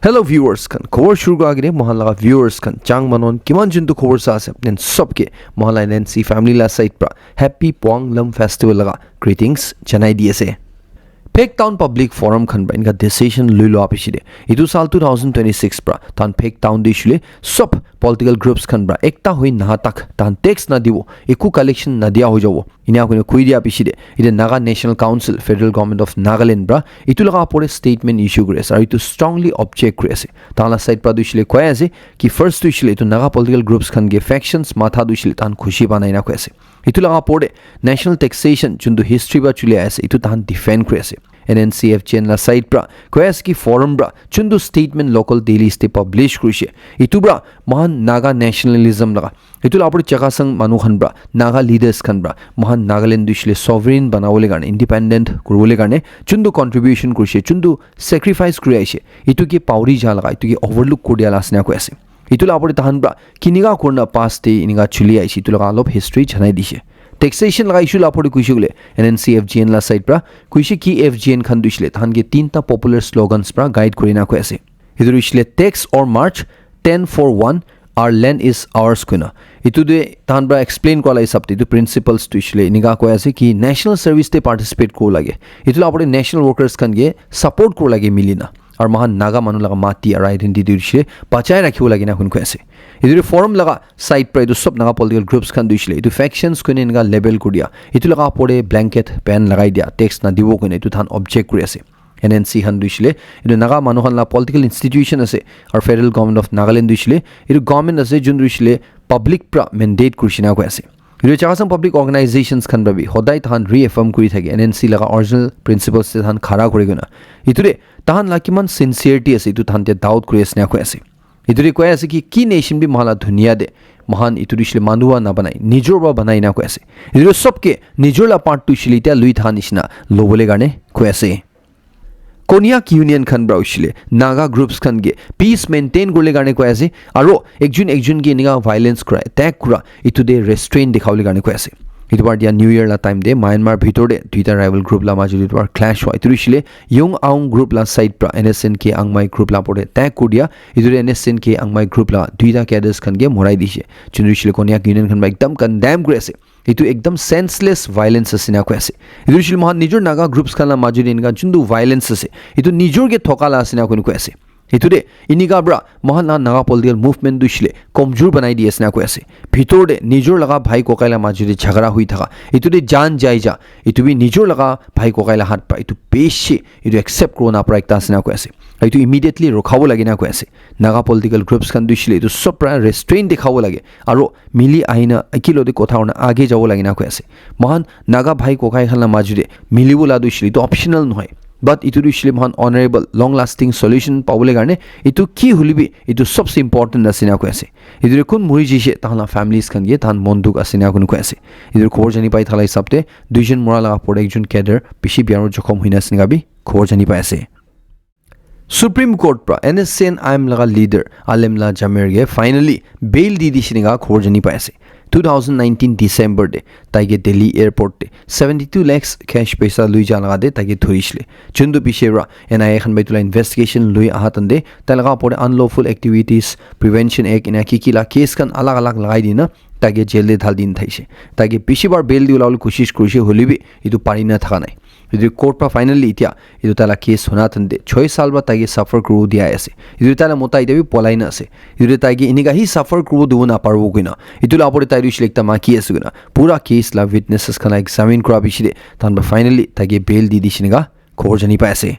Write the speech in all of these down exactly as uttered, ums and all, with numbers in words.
Hello viewers khan, khobor shuru kura agede mohan laga viewers khan, chang manon kiman juntu khobor sa ase, then sobke mohan la N N C family la side pra happy Poanglam festival laga greetings janai di ase. Phek Town Public Forum khan pra inka decision lui lua piche de, itu sal two thousand twenty-six pra tan Phek Town de shule sob political groups khan pra ekta hui naha tak tan tax na dibo, eku collection na dia hoi jabo. Ina koi koi dia piche de, ite Naga National Council, Federal Government of Nagaland pra itu laga upor de statement issue kuri ase, aru itu strongly object kuri ase. Tahan la side pra tu shile koi ase ki first tu shile itu Naga political groups khan ke factions matha tu shile tahan khushi pa nai na koi ase. Itu laga upor de national taxation juntu history pra chuli ase, itu tahan defend kuri ase. N N C F G N la side pra koi ase ki forum pra juntu statement local dailies te publish kurishe, itu pra mohan Naga nationalism laga, itu la upor de Chakhesang manu khan pra, Naga leaders khan pra mohan Nagaland tu shile sovereign banabole karne, independent kuribole karne juntu contribution kurishe, juntu sacrifice kuri aishe, itu ke pauri ja laga, itu ke overlook kuri dia la ase na koi ase. Itu la upor de tahan pra kinika kurna past de inika chuli aishe, itu laga olop history janai dishe. Taxation laga issue la upor de kuishe kule, N N C F G N la side pra kuishe ki F G N khan tu shile tahan ke tinta popular slogans pra guide kuri na koi ase. Itu tu shile tax or march, ten for one, our land is ours koina. Itu de tahan pra explain kura la hisab de itu principles tu shile inika koi ase ki national service te participate kura lage. Itu la upor de national workers khan ke support kura lage mili na. Aru mohan Naga manu laga mati aru identity tu shile bachai rakhibo lage na koi ase. Itu forum laga side pra itu sob Naga political groups khan tu shile itu factions koine enika label kuri dia, itu laga upor de blanket ban lagai dia, tax na dibo koine itu tahan object kuri ase. N N C khan tu shile itu Naga manu khan la political institution ase, aru Federal Government of Nagaland tu shile itu government ase jun tu shile public pra mandate kurishe na koi ase. Itu Chakhesang public organizations khan pra bi hodai tahan reaffirm kuri thake N N C laga original principles te tahan khara kuri kena. Itu de tahan la kiman sincerity ase itu tahan te doubt kuri ase na koi ase. Itu de koi ase ki ki nation bi mohan la dunia de mohan itu tu shile manu wa na banai, nijor pra banai na koi ase. Itu sobke nijor la part tu shile tia lui thahan nishina lobole karne koi ase. Konyak Union khan pra ushile Naga groups khan ke peace maintain kurle karne koi ase, aro ekjun ekjun ke enika violence kura, attack kura, itu de restraint dikhabole karne koi ase. Itu bar dia New Year la time de Myanmar bhitor de duita rival group la majo de itu bar clash hua. Itu ushile Yung Aung group la side pra N S N K Angmai group la por de attack kuri dia. Itu de N S N K Angmai group la duita cadres khan ke morai dishe. Chun ushile Konyak Union khan pra ekdam condemn kuri ase. Itu ekdam senseless violence ase na koi ase. Itu shile mohan nijor Naga groups khan la majo de enika juntu violence ase, itu nijor ke thoka la ase na koi koi ase. Itu de inika pra mohan la Naga political movement tu shile komjor banai di ase na koi ase. Bhitor de nijor laga bhai kokai la majo de jhagara hui thaka, itu de jan jai ja, itu bi nijor laga bhai kokai la hat pra, itu bishi, itu accept kuro na pra ekta ase na koi ase. Itu immediately rokhabo lage na koi ase. Naga political groups khan tu shile itu sob pra restraint dikhabo lage. Aro mili ahina ekilode kotha hona age jabo lage na koi ase. Mohan Naga bhai kokai khan la majo de milibo la tu shile itu optional nohoi. But itu tu shile mohan honorable, long lasting solution pabole karne itu ki huli bi itu sobse important ase na koi ase. Itu de kun mori jishe tahan la families khan ke tahan mon dukh ase na koi ase. Itu khobor jani pai thala hisab de duijon mora laga por de ekjon cadre bishi biya aro jokhom huina ase enika bi khobor jani pai ase. Supreme Court pra N S C N I M laga leader Alemla Jamir ke finally bail di dishe enika khobor jani pai ase. Two thousand nineteen December de tai ke Delhi airport de seventy two lakhs cash paisa lui ja laga de tai ke dhurishile. Juntu piche pra N I A khan pra itu la investigation lui aha tan de tai laga upor de Unlawful Activities Prevention Act ena ki ki la case khan alag alag lagai dina tai ke jail de dhal din thaishe. Tai ke bishi bar bail di ulabole koshish kurishe hoile bi itu pari na thaka nai. Itu court pra finally itia itu taila case huna tante choi sal pra taike suffer kuribo dia ase. Itu taila mota itia bi polai na ase. Itu taike inika hi suffer kuribo dibo naparibo koina. Itu la opor te tai tu hoishe le ekta maki ase koina. Pura case la witnesses khan la examine kura piche te tahan pra finally taike bail di dishe enika khobor jani pai ase.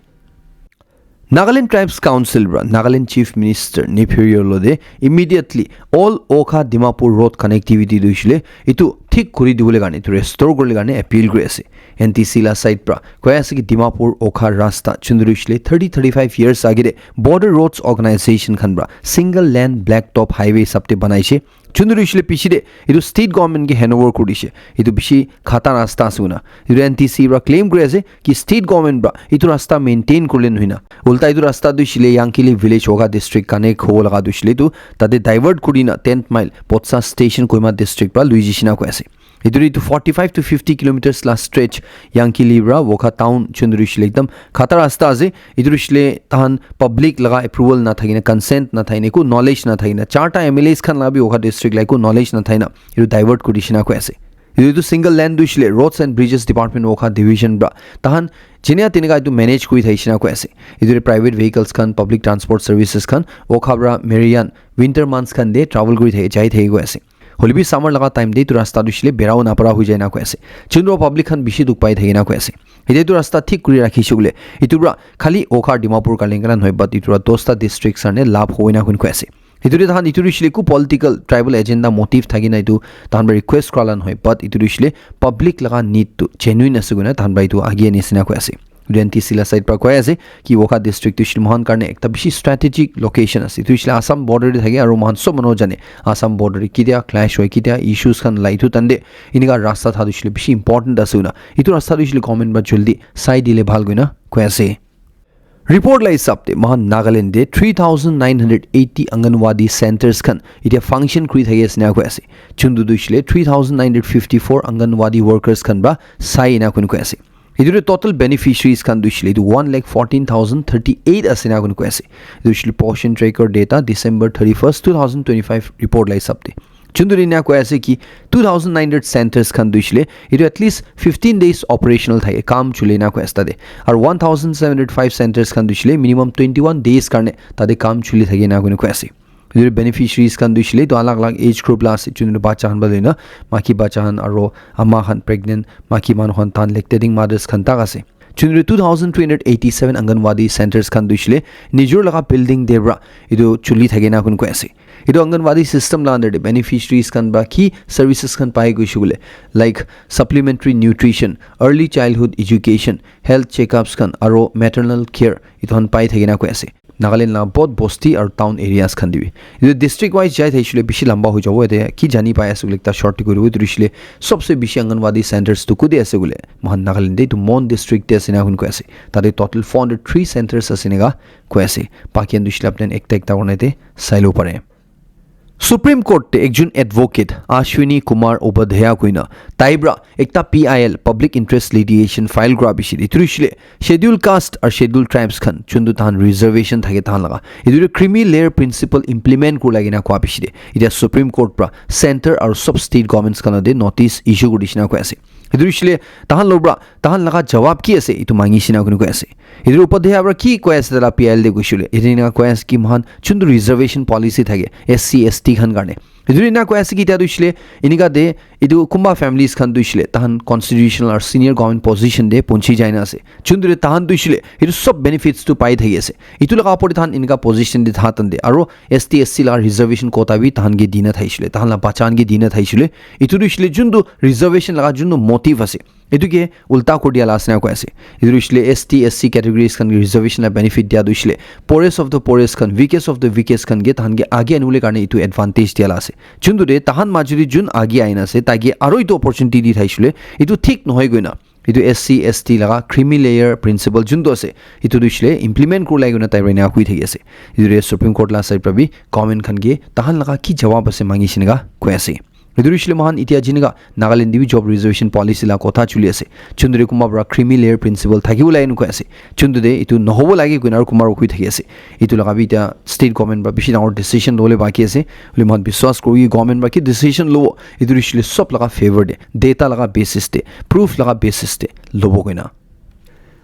Nagaland Tribes Council pra Nagaland Chief Minister Neiphiu Rio lode immediately all Wokha Dimapur road connectivity tu hoishe le itu thik kuri dibole karne, itu restore kuribole karne appeal kuri ase. N T C la side pra koi ase ki Dimapur Wokha rasta chunduri hoishe le thirty, thirty-five years age te Border Roads Organization khan pra single lane black top highway hisab te banaishe. Chunduri hoishe le piche te itu state government ke handover kuri dishe. Itu bishi khata rasta ase koina. Itu N T C pra claim kuri ase ki state government pra itu rasta maintain kurile nohoi na. Ulta itu rasta tu hoishe le Yangkili village Wokha district connect hobo laga tu hoishe le itu tate divert kuri na tenth mile Botsa station Kohima district pra lui jishe na koi ase. Etu etu forty five to fifty kilometers la stretch Yangkili pra Wokha town chunduri shile ekdam khata rasta ase. Etu shile tahan public laga approval na thakina, consent na thakina, eku knowledge na thakina, charta M L As khan la bi Wokha district la eku knowledge na thakina etu divert kuri dishina koi ase. Etu single lane tu shile Roads and Bridges Department Wokha division pra tahan jenia teneka etu manage kuri thakishina koi ase. Etu private vehicles khan, public transport services khan Wokha pra Marian winter months khan de travel kuri thaki jai thaki koi ase. Hoilebi summer laga time de etu rasta tu shile berao napara hoi jai na koi ase. Chundro public khan bishi dukh pai thaki na koi ase. Etu etu rasta thik kuri rakhi shukle etu pra khali Wokha Dimapur Kalingala nohoi, but etu pra dosta districts karne labh hoi na koi ase. Etu de tahan etu rishile ku political tribal agenda motive thaki na etu tahan pra request kura la nohoi, but etu rishile public laga need tu genuine ase koina tahan pra etu age ani sina koi ase. Etu N T C la side pra koi ase ki Wokha district tu shile mohan karne ekta bishi strategic location ase. Etu shile Assam border de thake aru mohan sob manu jane Assam border de kitia clash hoi, kitia issues khan lai tu tande inika rasta thadu shile bishi important ase koina. Etu rasta tu shile government pra jaldi sai dile bhal koina koi ase. Report la hisab te mohan Nagaland de three thousand nine hundred eighty Anganwadi centers khan itia function kuri thaki ase na koi ase. Chundu tu shile three thousand nine hundred fifty four Anganwadi workers khan pra sai na kun koi ase. Etu de total beneficiaries khan tu shile etu one lakh fourteen thousand thirty eight ase na kun koi ase. Etu shile Poshan Tracker data December thirty first two thousand twenty five report la hisab te. Chunduri na koi ase ki two thousand nine hundred centers khan tu shile etu at least fifteen days operational thake, kam chule na koi ase tade. Aru one thousand seven hundred five centers khan tu shile minimum twenty one days karne tade kam chuli thake na koi ase. Etu beneficiaries khan tu shile etu alag alag age group la ase, chunduri bacha khan ba lena maki bacha khan aru ama khan, pregnant maki manu khan, tahan lactating mothers khan tak ase. Chunduri two thousand three hundred eighty seven Anganwadi centers khan tu shile nijor laga building de pra etu chuli thake na kun koi ase. Etu Anganwadi system la under de beneficiaries khan pra ki services khan pai koi shukule, like supplementary nutrition, early childhood education, health checkups khan aru maternal care etu khan pai thaki na koi ase. Nagaland la both bosti aru town areas khan de bi. Etu district wise jai thai shile bishi lamba hoi jabo, ete ki jani pai ase koile ekta short te koi dibo. Etu shile sobse bishi Anganwadi centers tu kute ase koile mohan Nagaland de etu Mon district de ase na kun koi ase. Tade total four hundred three centers ase neka koi ase. Baki khan tu shile apni khan ekta ekta kurna ete sai lo pare. Supreme Court te ekjon advocate Ashwini Kumar Upadhyaya koina tai pra ekta P I L, public interest litigation, file kura bishi de etu shile schedule caste aru schedule tribes khan chundu tahan reservation thake tahan laga etu creamy layer principle implement kuri lagi na koi bishi de etia Supreme Court pra center aru sub state governments khan de notice issue kuri dishina koi ase. Etu shile tahan lo pra tahan laga jawab ki ase etu mangi shina koi koi ase. Etu upor de abra ki koi ase tala P I L de koi shile. Etu ena koi ase ki mohan chundu reservation policy thake S C S T khan karne. Etu ena koi ase ki etia tu shile enika de etu kumba families khan tu shile tahan constitutional or senior government position de punchi jai na ase. Chundu de tahan tu shile etu sob benefits tu pai thaki ase. Etu laga upor de tahan enika position de tha tande aru S T S C laga reservation quota bi tahan ke dina thai shile. Tahan la bachan ke dina thai shile. Etu tu shile juntu reservation laga juntu motive ase. Etu ke ulta kuri dia la ase na koi ase. Etu tu shile S T, S C categories khan ke reservation la benefit dia tu shile poorest of the poorest khan, weakest of the weakest khan ke tahan ke age anibole karne etu advantage dia la ase. Juntu de tahan majuri jun age aina ase, tai ke aro etu opportunity di thai shile. Etu thik nohoi koina. Etu S C, S T laga creamy layer principle juntu ase. Etu tu shile implement kuri lai koina tai raina hui thaki ase. Etu de Supreme Court la side pra bi comment khan ke tahan laga ki jawab ase mangi shinga koi ase. Etu hoishile moikhan etia jinika Nagaland te bi job reservation policy la kotha chuli ase. Chunduri kumba para creamy layer principle thakibo lage ena koi ase. Chunduri te etu nohobo lage koina aru kumba para koi thaki ase. Etu laga bi etia state government para bishi dangor decision lobole baki ase. Hoile moikhan biswas kuri government para ki decision lobo, etu hoishile sob laga favour te, data laga basis te, proof laga basis te lobo koina.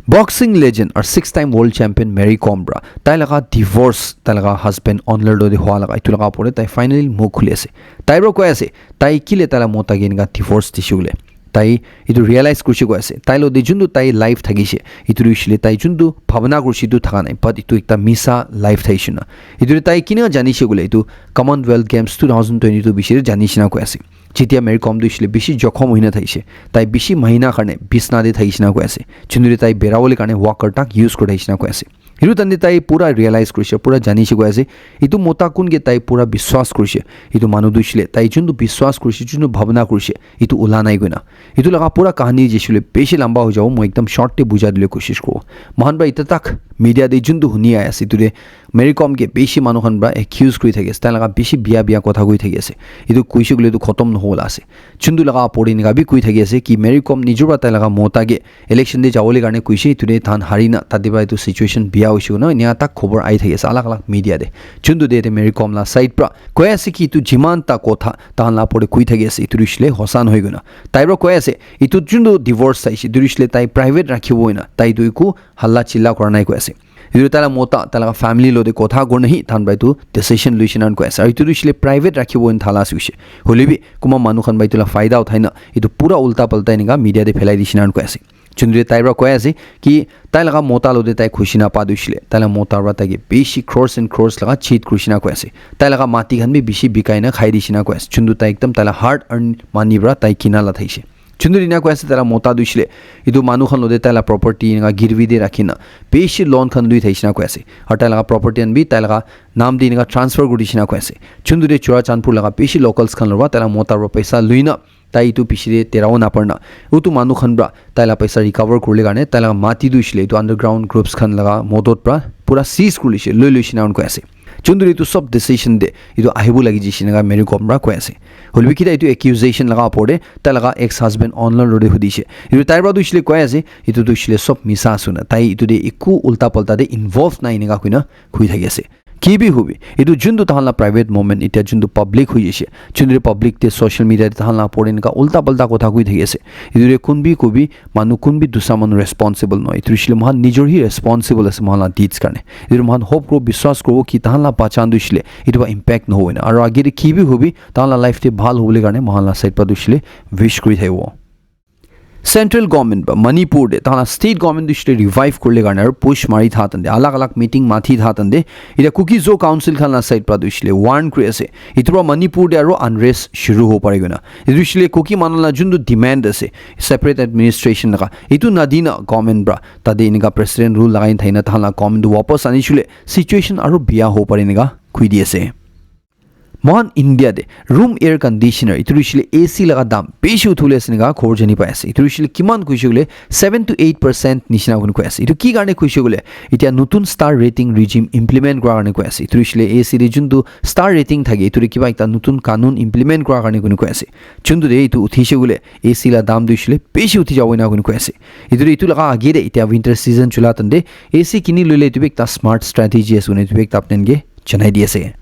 Boxing legend aru six time world champion Mary Kom para tai laga divorce, tai laga husband Anlor lode hua laga, etu laga opor te tai finally mukh khuli ase. Tai para koi ase, tai kile tai laga mota ke eneka divorce dise koile. Tai etu realize kurise koi ase. Tai lode juntu tai life thakise, etu hoishile tai juntu bhabna kurise etu thaka nai. But etu ekta misa life thakise na. Etu tai kina janise koile etu Commonwealth Games two thousand twenty-two bishe te janise na koi ase. Jetia Mary Kom tu hoishile bishi jokhom hoina thakise. Tai bishi mahina karne bisna te thakise na koi ase. Chunduri tai berabole karne walker tak use kuri thakise na koi ase. Etu time te tai pura realize kurise, pura janise koi ase. Etu mota kun ke tai pura biswas kurise. Etu manu tu hoishile tai juntu biswas kurise, juntu bhabna kurise, etu ula nai koina. Etu laga pura kahani jisule bishi lamba hoi jabo, moi ekdam short te bujai dile koshish kuro. Moikhan para etia tak Media te juntu huni ahi ase, etu te Mary Kom ke bishi manu khan para accuse kuri thaki ase, tai laga bishi bia bia kotha koi thaki ase. Etu koise koile etu khotom nohobola ase. Juntu laga opor te enika bi koi thaki ase ki Mary Kom nijor para tai laga mota ke election te jabole karne koise, etu te tahan hari na, tate para etu situation bia hoise koina enika tak khobor ahi thaki ase alag alag media te. Juntu te, te Mary Kom la side para koi ase ki etu jiman ta kotha tahan la opor te koi thaki ase, etu hoishe le hosa nohoi koina. Tai para koi ase, etu juntu divorce saishe, etu hoishe le tai private rakhibo koina, tai tu eku halla chilla kora nai koi ase. Etu tai la mota, tai la family lo de kotha kuri na hi, tahan para etu decision luishe na koi ase. Aru etu tu hoishe le private rakhibo koina thala ase hoishe. Hoile bi, kunba manu khan para etu la faida uthai na, etu pura ulta palta enika media te phelai dishe na koi ase. Juntu te tai para koi ase ki, tai laga mota lo de tai khushi na pa tu hoishe le, tai la mota para tai ke bishi crores and crores laga cheat kurishe na koi ase. Tai laga mati khan bi bishi bikai na khai dishe na koi ase. Juntu tai ekdam tai la hard earned money para tai kina la thaishe. Juntu enika koi ase, tai la mota tu hoishe le, etu manu khan lo de tai la property enika girvi de rakhi na, bishi loan khan lui thaishe na koi ase. Aru tai laga property khan bi tai laga naam de enika transfer kuri dishe na koi ase. Juntu te Churachandpur laga bishi locals khan lo para tai la mota para paisa lui na, tai etu piche te terao napar na, utu manu khan para tai la paisa recover kuribole karne, tai laga mati tu hoishe le etu underground groups khan laga modot para pura seize kuri lishe, loi loishe na koi ase. Juntu etu sob decision de etu ahibo lagi jishe enika Mary Kom para koi ase. Hoile bi kita etu accusation laga opor te tai laga ex husband online lo de hudishe. Etu tai para tu hoishe le koi ase, etu tu hoishe le sob misa ase na. Tai etu de eku ulta palta de involve nai enika koina koi thaki ase. Ki bi hobi, etu juntu tahan la private moment, etia juntu public hoi jaise, juntu public te social media te tahan la opor te enika ulta palta kotha koi thaki ase. Etu te kun bi kobi, manu kun bi dusra manu responsible nohoi. Etu hoishe le moikhan nijor hi responsible ase moikhan la deeds karne. Etu moikhan hope kuro, biswas kuro ki tahan la bacha khan tu hoishe le etu para impact nohoi na. Aru age te ki bi hobi, tahan la life te bhal hobole karne moikhan la side para tu hoishe le wish kuri thakibo. Central government ba Manipur de tahan la state government tu hoishe le revive kuribole karne aru push mari tha tante, alag alag meeting mathi tha tante, etia Kuki Zo Council khan la side para tu hoishe le warn kuri ase. Etu para Manipur de aru unrest shuru hobo pare koina. Etu hoishe le Kuki manu la juntu demand ase, separate administration laga, etu nadi na government para tate enika president rule lagai thaki na tahan la government tu wapas ani shey koile situation aru bia hobo pare enika koi di ase. Moikhan India te room air conditioner, etu hoishe le A C laga dam bishi uthibole ase enika khobor jani pai ase. Etu hoishe le kiman koishe koile seven to eight percent nishina koi ase. Etu ki karne koishe koile etia notun star rating regime implement kura karne koi ase. Etu hoishe le A C te juntu star rating thake, etu te kiba ekta notun kanun implement kura karne koi ase. Juntu te etu uthishe koile A C la dam tu hoishe le bishi uthi jabo enika koi ase. Etu te etu laga age te etia winter season chula tante A C kini loile etu bi ekta smart strategy ase koina etu bi ekta apni khan ke janai di ase.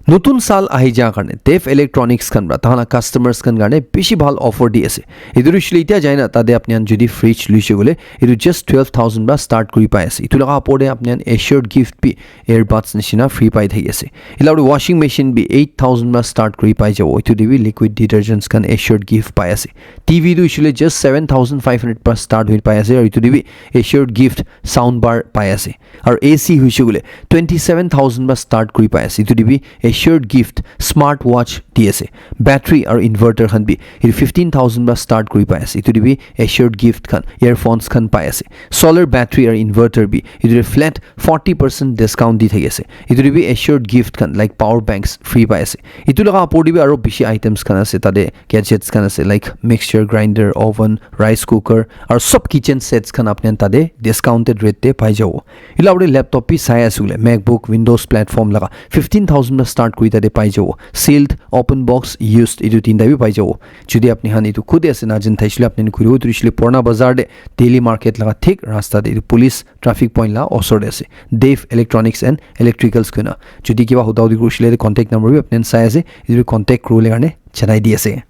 Notun saal ahi ja karne Dev Electronics khan para tahan la customers khan karne bishi bhal offer di ase. Etu hoishe le etia jai na tate apni khan jodi fridge loishe koile etu just twelve thousand para start kuri pai ase. Etu laga opor te apni khan assured gift bi earbuds nishina free pai thaki ase. Etu laga washing machine bi eight thousand para start kuri pai jabo. Etu te bi liquid detergents khan assured gift pai ase. T V tu hoishe le just seven thousand five hundred para start hoi pai ase aru etu te bi assured gift sound bar pai ase. Aru A C hoishe koile twenty seven thousand para start kuri pai ase. Etu te bi assured gift smart watch di ase. Battery aru inverter khan bi etu fifteen thousand para start kuri pai ase. Etu te bi assured gift khan earphones khan pai ase. Solar battery aru inverter bi etu te flat forty percent discount di thaki ase. Etu te bi assured gift khan like power banks free pai ase. Etu laga opor te bi aru bishi items khan ase tate. Gadgets khan ase like mixture grinder, oven, rice cooker aru sob kitchen sets khan apni khan tate discounted rate te pai jabo. Etu laga opor te laptop bi sai ase koile MacBook, Windows platform laga fifteen thousand para start kuri tate pai jabo. Sealed, open box, used etu tinta bi pai jabo. Jodi apni khan etu khud ase na jane thaishe koile apni khan khudi bo etu hoishe le purana bazar te daily market laga thik rasta te etu police traffic point la osor te ase. Dev Electronics and Electricals koina. Jodi kiba huda hudi kurishe le contact number bi apni khan sai ase. Etu bi contact kuribole karne janai di ase.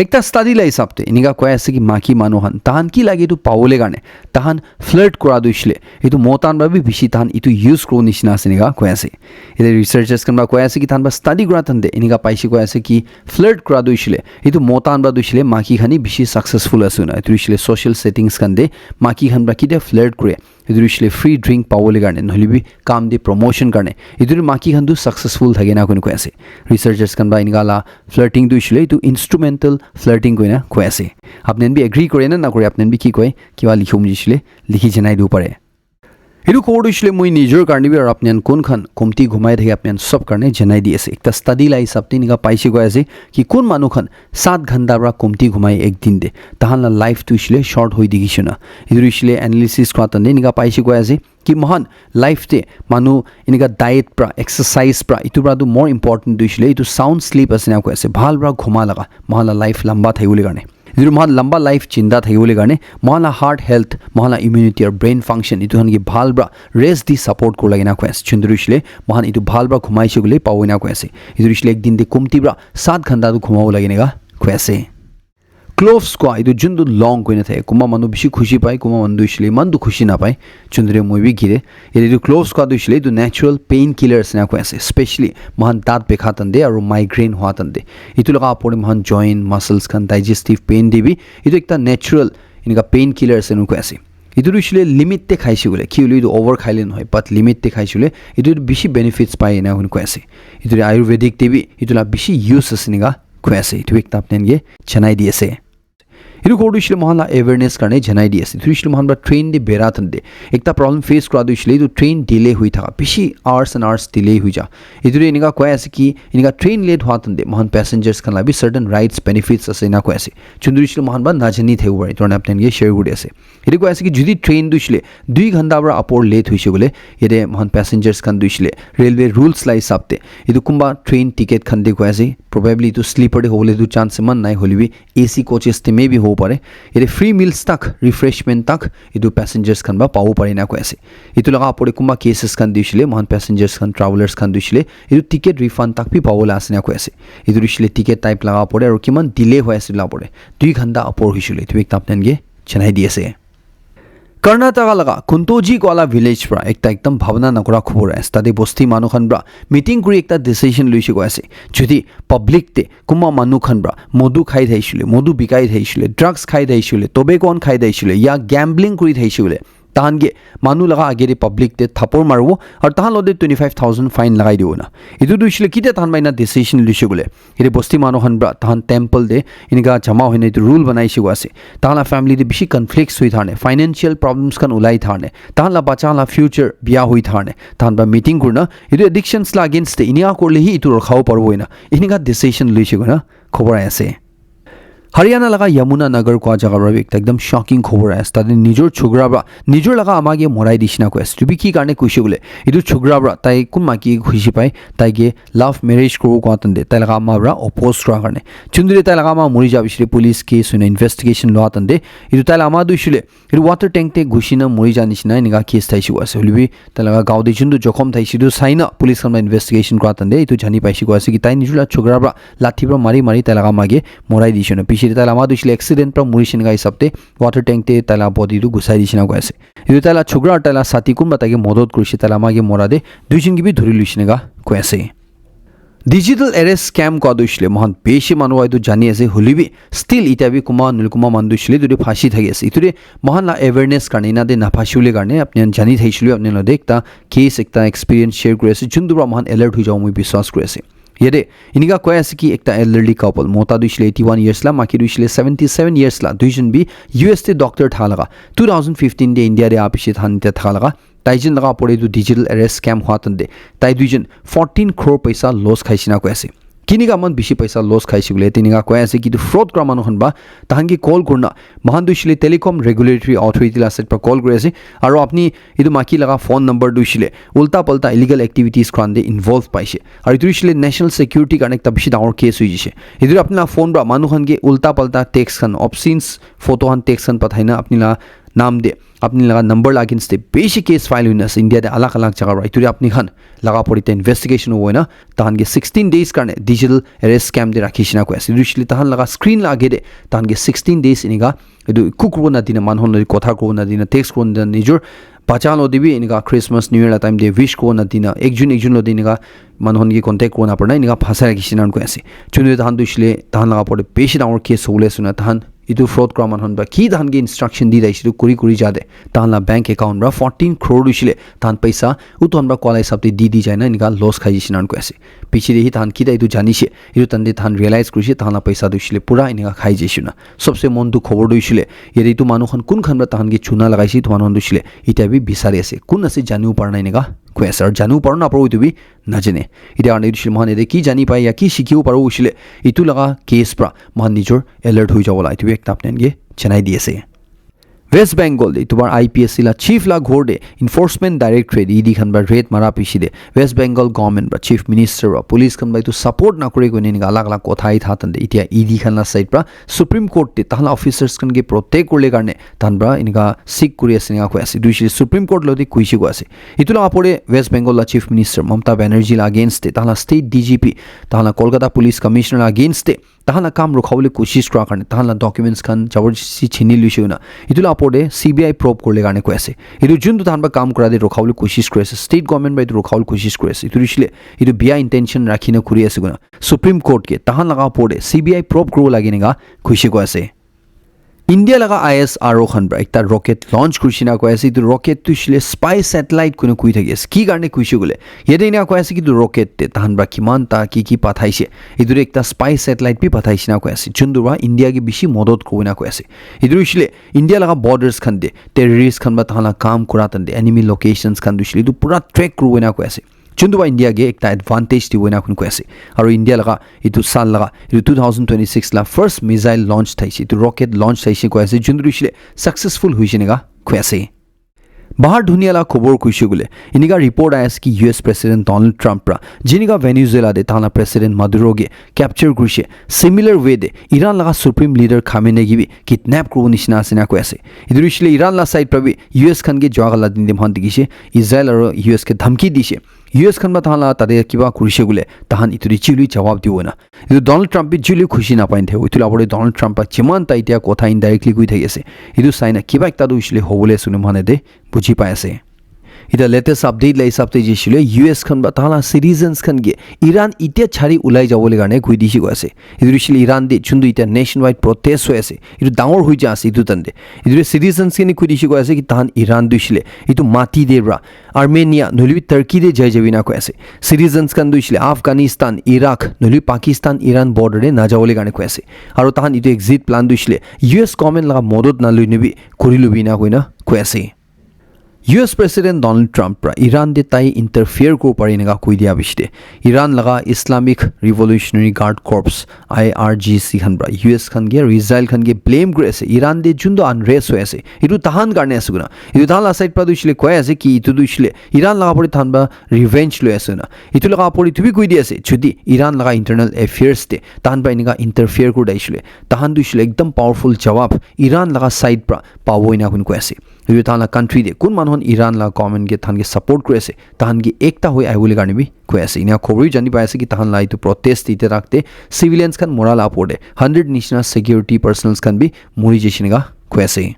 Ekta study la hisab te enika koi ase ki maki manu khan tahan ki lage etu pabole karne tahan flirt kura tu hoishe le etu mota khan para bi bishi tahan etu use kuro nishina ase enika koi ase. Etu researchers khan para koi ase ki tahan para study kura tahan te enika paishe koi ase ki flirt kura tu hoishe le etu mota khan para tu hoishe le maki khan hi bishi successful ase na. Etu hoishe le social settings khan te maki khan para kitia flirt kure. Etu hoishe le free drink pabole karne, nohole bi kam te promotion karne. Etu te maki khan tu successful thake na koina koi ase. Researchers khan para enika la flirting tu hoishe le etu instrumental flirting koina koi ase. Apni khan bi agree kore na nakore, apni khan bi ki koi, kiba likhi bole hoishe le likhi janai dibo pare. Etu khobor tu hoishe le moi nijor karne bi aru apni khan kun khan kumti ghumai thake apni khan sob karne janai di ase. Ekta study la hisab te enika paishe koi ase ki kun manu khan sat ghanta pra kumti ghumai ek din te, tahan la life tu hoishe le short hoi dikhi shina. Etu hoishe le analysis kura tante enika paishe koi ase ki mohan life te manu enika diet pra, exercise pra, itu pra tu more important tu hoishe le itu sound sleep ase na koi ase, bhal pra ghuma laga, mohan la life lamba thakibole karne. Etu mohan lamba life jinda thakibole karne, mohan la heart health, mohan la immunity aru brain function itu khan ke bhal pra rest di support kura lage na koi ase. Chunduri hoishe le mohan itu bhal pra ghumai she koile pabo na koi ase. Etu hoishe le ek din te kumti pra sat ghanta tu ghumabo lage na koi ase. Cloves kua itu juntu long koina thake, kunba manu bishi khushi pai, kunba manu tu hoishe le iman tu khushi napai. Chunduri moi bi gire. Yate etu cloves kua tu hoishe le etu natural pain killer ase na koi ase. Specially mohan daat bekha tante aru migraine hua tante. Itu laga opor te mohan joint, muscles khan, digestive pain te bi itu ekta natural enika pain killer ase na koi ase. Itu tu hoishe le limit te khaishe koile, ki hoile itu over khaile nohoi, but limit te khaishe koile itu bishi benefits pai ena koi ase. Itu tu Ayurvedic te bi itu la bishi use ase enika koi ase. Itu ekta apni khan ke janai di ase. Etu khobor tu hoishe le mohan la awareness karne janai di ase. Etu hoishe le mohan pra train te bera tante ekta problem face kura tu hoishe le etu train delay hui thaka, bishi hours and hours delay hui ja. Etu te enika koi ase ki enika train late hua tante mohan passengers khan la bi certain rights benefits ase ena koi ase. Chunduri hoishe le mohan pra najani thakibo pare, etu karne apni khan ke share kuri ase. Etu koi ase ki jodi train tu hoishe le dui ghanta pra apor late hoishe koile, yate mohan passengers khan tu hoishe le railway rules la hisab te, etu kunba train ticket khan te koi ase, probably etu sleeper te hobole tu chance iman nai, hoile bi A C coaches te maybe hobo pare. Yate free meals tak, refreshment tak etu passengers khan pra pabo pare na koi ase. Etu laga opor te kunba cases khan tu hoishe le mohan passengers khan, travellers khan tu hoishe le etu ticket refund tak bi pabo la ase na koi ase. Etu tu hoishe le ticket type laga opor te aru kiman delay hoi ase la opor te, dui ghanta opor hoishe koile, etu ekta apni khan ke janai di ase. Karnataka laga Kuntoji Koala village pra ekta ekdam bhabna nakura khobor ase. Tate bosti manu khan pra meeting kuri ekta decision luishe koi ase. Jodi public te kunba manu khan pra modu khai thaishe koile, modu bikai thaishe koile, drugs khai thaishe koile, tobacco khan khai thaishe koile, ya gambling kuri thaishe koile, tahan ke manu laga age te public te thapor maribo aru tahan logote twenty five thousand fine lagai dibo na. Etu tu hoishe koile kitia tahan pra ena decision luishe koile, yate bosti manu khan pra tahan temple te enika jama hoina etu rule banaishe koi ase. Tahan la family te bishi conflicts hui tharne, financial problems khan ulai tharne, tahan la bacha la future biya hui tharne, tahan pra meeting kurina etu addictions la against te enika kurle hi etu rokhabo paribo ena enika decision luishe koina khobor ahi ase. Haryana laga Yamuna Nagar kua jaga pra bi ekta ekdam shocking khobor ahi ase. Tate nijor chokra pra nijor laga ama ke morai dishina koi ase. Etu bi ki karne koishe koile, etu chokra pra tai kun maiki khushi pai, tai ke love marriage kuribo kua tante tai laga ama pra oppose kura karne. Chunduri tai laga ama mori ja bishi police case hoina investigation lua tante, etu tai laga ama tu hoishe koile etu water tank te ghushi na mori ja nishina enika case thaishe koi ase. Hoile bi tai laga gaon te juntu jokhom thaishe etu sai na police khan pra investigation kura tante etu jani paishe koi ase ki tai nijor la chokra pra lathi pra mari mari tai laga ama ke morai dishe na. Piche te tai laga ama tu hoishe koile accident pra morishe enika hisab te water tank te tai laga body tu ghusai dishe na koi ase. Etu tai laga chokra aru tai laga sathi kunba tai ke modot kurishe, tai laga ama ke mora te duijon ke bi dhuri luishe enika koi ase. Digital arrest scam kua tu hoishe koile mohan bishi manu etu jani ase, hoile bi still itya bi kunba nohoile kunba manu tu hoishe koile etu te phasi thaki ase. Etu te mohan la awareness karne ena te naphasi bole karne apni khan jani thaishe koile apni khan logote ekta case ekta experience share kuri ase, juntu pra mohan alert hoi jabo moi biswas kuri ase. Yate enika koi ase ki ekta elderly couple, mota tu hoishe koile eighty one years la, maiki tu hoishe koile seventy seven years la, duijon bi U S te doctor tha laga, two thousand fifteen te India te aha piche tahan te tha laga, tai jon laga opor te etu digital arrest scam hua tante tai duijon fourteen crore paisa loss khaishe na koi ase. Kinika iman bishi paisa loss khaishe koile, tenika koi ase ki etu fraud kura manu khan pra tahan ke call kurina, mohan tu hoishe koile Telecom Regulatory Authority la side pra call kuri ase, aru apni etu maiki laga phone number tu hoishe koile ulta palta illegal activities khan te involve paishe, aru etu hoishe koile national security karne ekta bishi dangor case hoi jaise. Etu apni laga phone pra manu khan ke ulta palta text khan, obscene photo khan, text khan pathai na apni laga naam te, apni laga number la against te bishi case file hoina ase India te alag alag jaga pra. Etu te apni khan laga opor te investigation hobo na, tahan ke sixteen days karne digital arrest scam te rakhishe na koi ase. Etu hoishe koile tahan laga screen la age te tahan ke sixteen days enika etu eku kuribo nadina, manu khan logote kotha kuribo nadina, text kuribo nadina, nijor bacha logote bi enika Christmas, New Year la time te wish kuribo nadina, ekjon ekjon logote enika manu khan ke contact kuribo napare na, enika phasai rakhishe na koi ase. Chunduri tahan tu hoishe koile tahan laga opor te bishi dangor case hobole ase na, tahan Etu fraud kura manu khan para ki tahan ke instruction di daishe tu kuri kuri ja de. Tahan la bank account para fourteen crore dishile tahan paisa utu khan para koa la hisab te di di jai na enika loss khai jishe na koi ase. Piche de hi tahan kita etu janishe, etu tande tahan realize kurishe tahan la paisa tu shile pura enika khai jishe na. Sobse mon tu khobor tu shile yate etu manu khan kun khan para tahan ke chuna lagaishe etu manu khan tu shile itya bi bisari ase. Kun ase janibo para na enika koi ase. Aru janibo para na paro etu bi najane. Itya karne etu shile mohan yate ki jani pai ya ki shikhibo paro shile etu laga case para mohan nijor alert hoi jabo la etu bi ekta apni khan ke janai di ase. West Bengal de etu bar I P S C la chief la ghor de Enforcement Directorate E D khan ba raid mara piche de West Bengal government ba chief minister ba police khan ba etu support na kore koine enika alag alag kotha ai tha tande itya E D khan la side pra Supreme Court de tahan la officers khan ke protect kurle karne tahan pra enika seek kuri ase enika koi ase. Etu hoishe Supreme Court lo de kuishe koi ase. Etu la apore West Bengal la chief minister Mamata Banerjee la against de tahan la state D G P, tahan la Kolkata police commissioner la against de tahan la kam rukhabole koshish kura karne tahan la documents khan jabardasti chini luishe koina etu la apor de C B I probe kurle karne koi ase. Etu juntu tahan pra kam kura de rukhabole koshish kuri ase, state government pra etu rukhabole koshish kuri ase. Etu hoishe etu bia intention rakhi na kuri ase koina Supreme Court ke tahan laga apor de C B I probe kuribo lage enika kuishe koi ase. India laga I S R O khan pra ekta rocket launch kurishe na koi ase. Etu rocket tu hoishe spy satellite koina koi thaki ase. Ki karne kuishe koile yate enika koi ase ki etu rocket te tahan pra kiman ta ki ki pathaishe. Etu de ekta spy satellite bi pathaishe na koi ase. Juntu pra India ke bishi modot kuribo enika koi ase. Etu hoishe India laga borders khan de terrorist khan pra tahan la kam kura tande enemy locations khan tu hoishe etu pura track kuribo enika koi ase. Juntu pra India ke ekta advantage dibo enika koi ase. Aru India laga etu sal laga etu two thousand twenty-six la first missile launch thaishe, etu rocket launch thaishe koi ase, juntu tu hoishe successful hoishe enika koi ase. Bahar dunia la khobor kuishe koile enika report ahi ase ki U S President Donald Trump pra jinika Venezuela de tahan la President Maduro ke capture kurishe, similar way de Iran laga Supreme Leader Khamenei ke bi kidnap kuribo nishina ase enika koi ase. Etu hoishe Iran la side pra bi U S khan ke jua la din de mohan dikhishe Israel aru U S ke dhamki dishe. U S khan pra tahan la tate kiba kurishe koile tahan etu de chuli jawab dibo na. Etu Donald Trump bi chuli khushi napai na thakibo. Etu la apor de Donald Trump pra jiman ta itya kotha indirectly koi thaki ase. Etu sai na kiba ekta tu hoishe hobole ase koina mohan yate buji pai ase. Etu latest update la hisab te jai shile U S khan pra tahan la citizens khan ke Iran itya chari ulai jabo le karne koi dishe koi ase. Etu hoishe Iran de juntu itya nationwide protest hoi ase. Etu dangor hoi ja ase etu tande. Etu citizens khan ke koi dishe koi ase ki tahan Iran tu hoishe etu mati de pra Armenia nohole bi Turkey de jai jabi na koi ase. Citizens khan tu hoishe Afghanistan, Iraq nohole Pakistan, Iran border de na jabo le karne koi ase. Aru tahan etu exit plan tu hoishe U S government laga modot na loi ne bi kuri lobi na koina koi ase. U S President Donald Trump pra Iran de tai interfere kuribo pare enika koi dia piche de Iran laga Islamic Revolutionary Guard Corps, I R G C khan pra U S khan ke aru Israel khan ke blame kuri ase. Iran de juntu unrest hoi ase etu tahan karne ase koina. Etu tahan la side pra tu hoishe koi ase ki etu tu hoishe Iran laga apor de tahan pra revenge loi ase koina. Etu laga apor de etu bi koi di ase jodi Iran laga internal affairs de tahan pra enika interfere kuri dai shile tahan tu hoishe ekdam powerful jawab Iran laga side pra pabo enika koi ase. Etu tahan la country de kun manu khan Iran la government ke tahan ke support kuri ase tahan ke ekta hoi ahibo le karne bi koi ase. Enika khobor bi jani pai ase ki tahan la etu protest ite rakte civilians khan mora la apor de hundred nishina security personnels khan bi mori jaishe enika koi ase.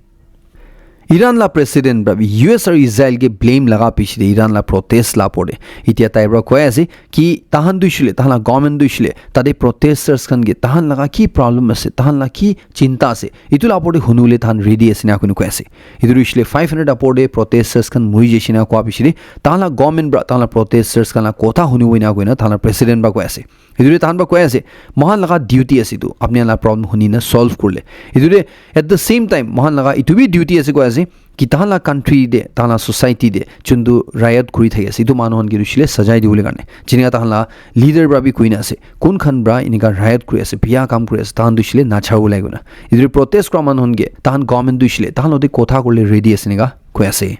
Iran la president pra bi U S aru Israel ke blame laga piche de Iran la protest la apor de itya tai pra koi ase ki tahan tu hoishe tahan la government tu hoishe tate protesters khan ke tahan laga ki problem ase, tahan la ki chinta ase, etu la apor de hunu le tahan ready ase enika koi ase. Etu tu hoishe five hundred apor de protesters khan mori jaishe enika koi piche de tahan la government pra tahan la protesters khan la kotha hunibo enika koina tahan la president pra koi ase. Etu de tahan pra koi ase, mohan laga duty ase etu apni khan la problem huni na solve kurle. Etu de at the same time mohan laga etu bi duty ase koi ase ki tahan la country de, tahan la society de juntu riot kuri thaki ase etu manu khan ke tu hoishe sajai dibo le karne. Jinika tahan la leader pra bi koi na ase kun khan pra enika riot kuri ase, bia kam kuri ase, tahan tu hoishe nachabo le koina. Etu de protest kura manu khan ke tahan government tu hoishe tahan logote kotha kurle ready ase enika koi ase.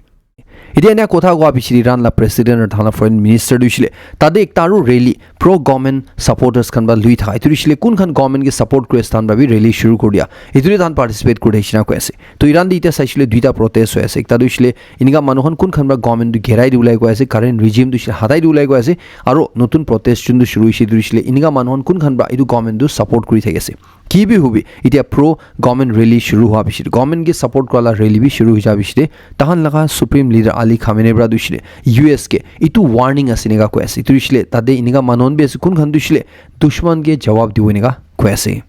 Etia enia kotha koa pichete Iran la president aru tahan la foreign minister tu hoishe le tate ekta aru rally pro government supporters khan para lui thaka. Etu tu hoishe le kun khan government ke support kuri ase tahan para bi rally shuru kuri dia. Etu te tahan participate kuri thakishe na koi ase. To Iran te etia saishe le duita protest hoi ase. Ekta tu hoishe le enika manu khan kun khan para government tu gherai dibo lai koi ase, current regime tu hoishe le hatai dibo lai koi ase, aru notun protest jun tu shuru hoishe etu hoishe le enika manu khan kun khan para etu government tu support kuri thaki ase. Ki bi hobi, etia pro government rally shuru hua pichete, government ke support kura la rally bi shuru hoi ja pichete, tahan laga Supreme Leader Ali Khamenei para tu hoishe le U S ke etu warning ase enika koi ase. Etu hoishe le tate enika manu khan bi ase, kun khan tu hoishe le dushman ke jawab dibo enika koi ase.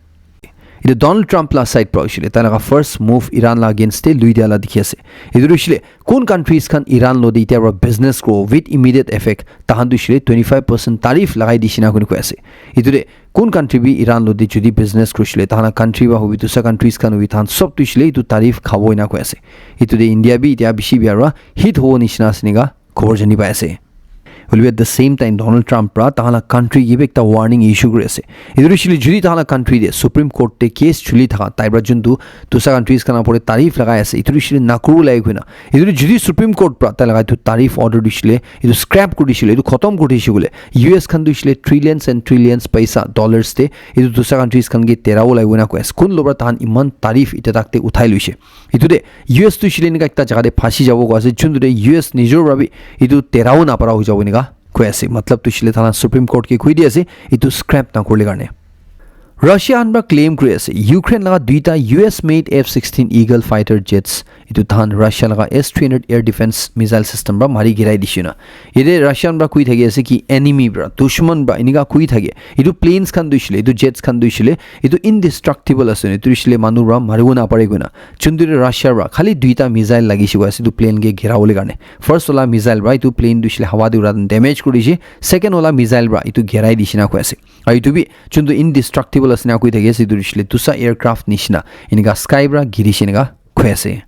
The Donald Trump la side pra hoishile, tai laga first move Iran la against te lui dia la dikhi ase. Etu tu hoishile, kun countries khan Iran lo de itia pra business kuro with immediate effect, tahan tu hoishile twenty five percent tariff lagai dishina kuni koi ase. Etu de kun country bi Iran lo de jodi business kurishile, tahan la country ba hobi, dusra countries khan hobi, tahan sob tu hoishile etu tariff khabo ina koi ase. Etu de India bi itia bishi bia ra hit hobo nishina ase nika khobor jani pai ase. Hoilebi at the same time Donald Trump pra tahan la country ke bi ekta warning issue kuri ase. Etu hoishile jodi tahan la country de Supreme Court de case chuli thaka tai pra juntu dusra countries khan opor de tariff lagai ase, etu hoishile nakuru lai koina. Etu jodi Supreme Court pra tai lagai etu tariff order dishile, etu scrap kuri dishile, etu khotom kuri dishile kule, U S khan tu hoishile trillions and trillions paisa dollars de etu dusra countries khan ke terabo lai koina koi ase. Kun lo pra tahan iman tariff ita tak te uthai luishe. Etu de U S tu hoishile enika ekta jaga de phasi jabo koi ase, juntu de U S nijor pra bi etu terabo napara hoi jabo enika koi ase. Matlab tu hoishile thalan Supreme Court ke koi di ase, etu scrap na kurle karne. Russia khan pra claim kuri ase, Ukraine laga duita U S made F sixteen Eagle fighter jets, etu thalan Russia laga S three hundred air defense missile system pra mari girai dishina. Yate Russia khan pra koi thaki ase ki enemy pra, dushman pra, enika koi thake. Etu planes khan tu hoishile, etu jets khan tu hoishile, etu indestructible ase, etu hoishile manu pra maribo napare koina. Juntu de Russia pra khali duita missile lagise koi ase etu plane ke ghera bole karne. First wala missile pra etu plane tu hoishile hawa de ura damage kuri dishe, second wala missile pra etu gherai dishina koi ase. Aru etu bi juntu indestructible ase na koi thaki ase, etu hoishile dusra aircraft nishina enika sky pra girishe enika koi ase.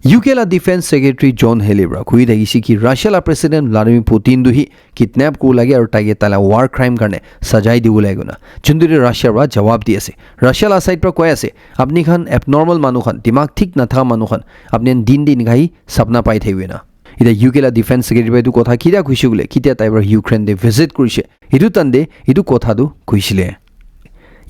U K la Defense Secretary John Healey pra koi thakishe ki Russia la President Vladimir Putin tu hi kidnap kuri lage aru taike taila war crime karne sajai dibo lage koina. Juntu de Russia pra jawab di ase. Russia la side pra koi ase, apni khan abnormal manu khan, dimag thik nathaka manu khan, apni khan din din khai sapna pai thakibo na. Ita U K la Defense Secretary pra etu kotha kitia kuishe kule, kitia tai pra Ukraine de visit kurishe. Etu tan de etu kotha tu kuishile.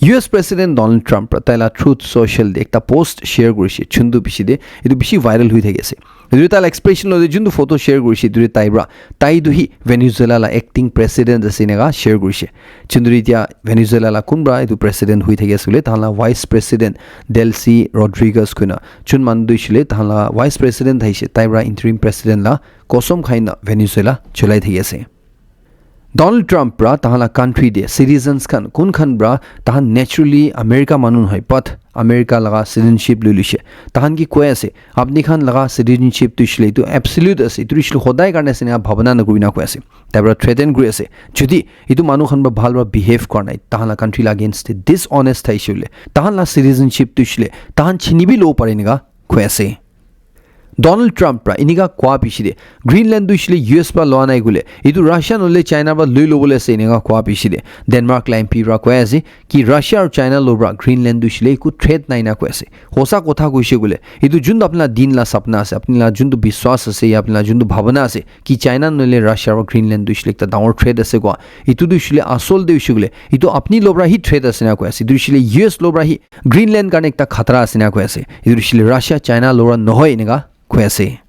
U S President Donald Trump pra tai la Truth Social de ekta post share kurishe, juntu bishi de, etu bishi viral hui thaki ase. Etu tai la expression lo de juntu photo share kurishe, etu de tai pra, tai tu hi Venezuela la acting president ase enika share kurishe. Juntu de itia Venezuela la kunba etu president hui thaki ase kule, tahan la vice president Delcy Rodriguez koina, jun manu tu hoishile tahan la vice president thaishe, tai pra interim president la kosom khai na Venezuela cholai thaki ase. Donald Trump pra tahan la country de citizens khan kun khan pra tahan naturally America manu nohoi, but America laga citizenship lui luishe. Tahan ki koi ase, apni khan laga citizenship tu hoishile etu absolute ase, etu hoishile hodai karne ase enika bhabana na kurina koi ase. Tai pra threaten kuri ase. Jodi etu manu khan pra bhal pra behave kora nai, tahan la country la against de dishonest thaishe kule, tahan la citizenship tu hoishile tahan chini bi lobo pare enika koi ase. Donald Trump pra enika koa piche de Greenland tu hoishile U S pra loa nai kule, etu Russia nohole China pra lui lobole ase enika koa piche de Denmark la M P pra koi ase ki Russia aru China lo pra Greenland tu hoishile eku threat nai na koi ase. Hosa kotha kuishe kule, etu juntu apni la din la sapna ase, apni la juntu biswas ase, ya apni la juntu bhabana ase ki China nohole Russia pra Greenland tu hoishile ekta dangor threat ase koa, etu tu hoishile asol de hoishe kule, etu apni lo pra hi threat ase na koi ase, etu hoishile U S lo pra hi Greenland karne ekta khatara ase na koi ase. Etu hoishile Russia, China lo pra nohoi enika koi ase.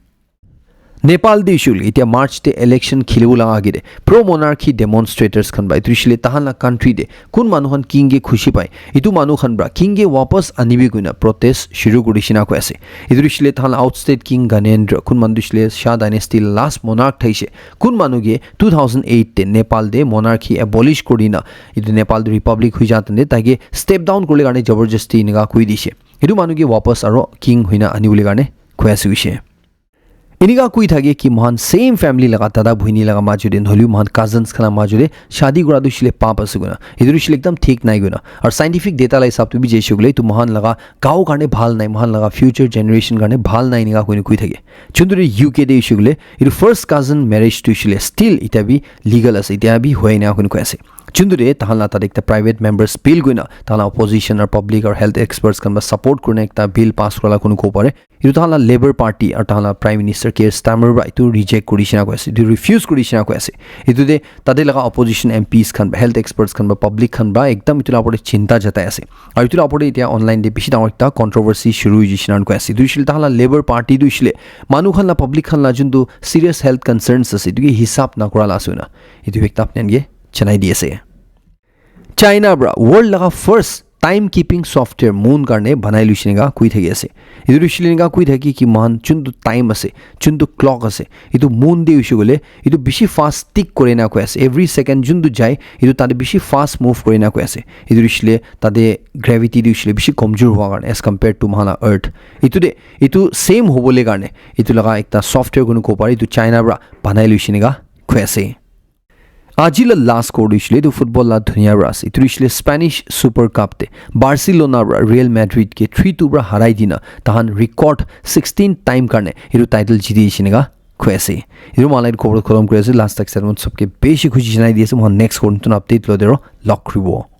Nepal de hoishile itia March de election khelibo laga age de pro monarchy demonstrators khan pra etu hoishile tahan la country de kun manu khan king ke khushi pai, etu manu khan pra king ke wapas anibi koina protest shuru kuri dishina koi ase. Etu hoishile tahan la outstate king Gyanendra, kun manu hoishile Shah dynasty la last monarch thaishe, kun manu ke two thousand eight de Nepal de monarchy abolish kuri na etu Nepal tu republic hui ja tande taike step down kuribole karne jabardasti enika koi dishe. Etu manu ke wapas aro king hoina anibole karne koi ase hoishe. Enika koi thake ki moikhan same family laga dada bhuini laga majo de nohole moikhan cousins khan la majo de shadi kura tu hoishile pap ase koina. Etu hoishile ekdam thik nai koina. Aru scientific data la hisab tu bi jaise koile etu moikhan laga gao karne bhal nai, moikhan laga future generation karne bhal nai enika koina koi thake. Juntu de U K de hoishe koile, etu first cousin marriage tu hoishe koile still itya bi legal ase, itya bi hoi ena koina koi ase. Juntu de tahan la tate ekta private members bill koina, tahan la opposition aru public aru health experts khan para support kurina ekta bill pass kura la koina kobo pare. Etu tahan la Labour Party aru tahan la Prime Minister Keir Starmer para etu reject kuri shina koi ase, etu refuse kuri shina koi ase. Etu de tate laga opposition M Ps khan, health experts khan para public khan para ekdam etu la opor de chinta jatai ase. Aru etu la opor de itya online de bishi dangor ekta controversy shuru hoishe nishina koi ase. Etu hoishe le tahan la Labour Party tu hoishe le manu khan la, public khan la juntu serious health concerns ase, etu ke hisab nakura la ase na. Etu ekta apni khan ke janai di ase. China para world laga first time keeping software moon karne banai luishe nega kui thaki ase. Etu luishe nega kui thaki ki mohan chuntu time ase, chuntu clock ase, etu moon de hoishe koile etu bishi fast tick kore na koi ase. Every second juntu jai, etu tate bishi fast move kore na koi ase. Etu hoishe le tate gravity de hoishe le bishi komjor hua karne as compared to mohan la earth. Etu de, etu same hobo le karne etu laga ekta software kunu ko pare, etu China para banai luishe nega koi ase. Aji la last score hoishe le etu football la dunia para ase. Etu hoishe le Spanish Super Cup te Barcelona para Real Madrid ke three two para harai dina tahan record sixteen time karne etu title jiti dishe nega koi ase. Etu mala etu khobor khotom kuri ase. Last tak sermon sabke beshi khushi janai di ase. Mohan next khobor notun update lo dero log ribo.